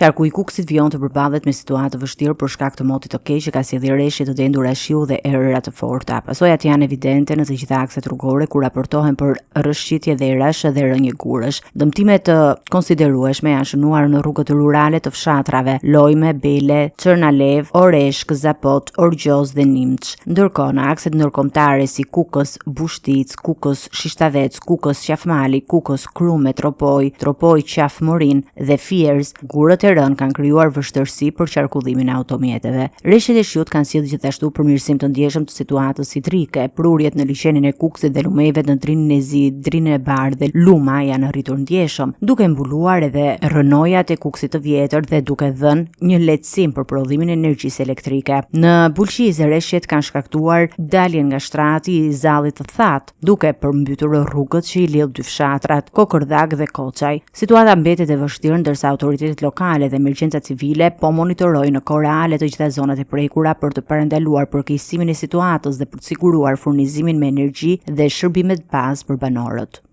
Qarku i Kukësit vijon të përballet me situatë të vështirë për shkak të motit të keq që ka sjellë reshje të dendura shiu dhe erëra të forta. Pasojat janë evidente në të gjitha akset rrugore ku raportohen për rrëshqitje dherash dhe rënie gurësh. Dëmtime të konsiderueshme janë shënuar në rrugët rurale të fshatrave Lojme, Bele, Çërnalevë, Oreshkë, Zapot, Orgjoz dhe Nimç. Ndërkohë, në akset ndërkombëtare si Kukës, Bushticë, Kukës, Shishtavec, Kukës, Qafmali, Kukës, Krume, Tropojë, Tropojë, Qafë Morinë dhe Fierzë, gurët e rënë kanë krijuar vështirësi për qarkullimin e automjeteve. Reshjet e shiut kanë sjellë gjithashtu përmirësim të ndjeshëm të situatës hidrike. Prurjet në liqenin e Kukësit dhe lumejve në Drinin e Zi, Drinin e Bardhë dhe Luma janë rritur ndjeshëm, duke mbuluar edhe rrënojat e Kukësit të vjetër dhe duke dhënë një lehtësim për prodhimin e energjisë elektrike. Në Bulqizë reshjet kanë shkaktuar daljen nga shtrati i Zallit të Thatë, duke përmbytur rrugët që i lidh dy fshatrat, Kokërdhak dhe Koçaj. Situata mbetet e vështirë ndërsa autoritetet lokale dhe emergjencat civile po monitorojnë në kohë reale të gjitha zonat e prekura për të parandaluar përkeqësimin e situatës dhe për të siguruar furnizimin me energji dhe shërbimet bazë për banorët.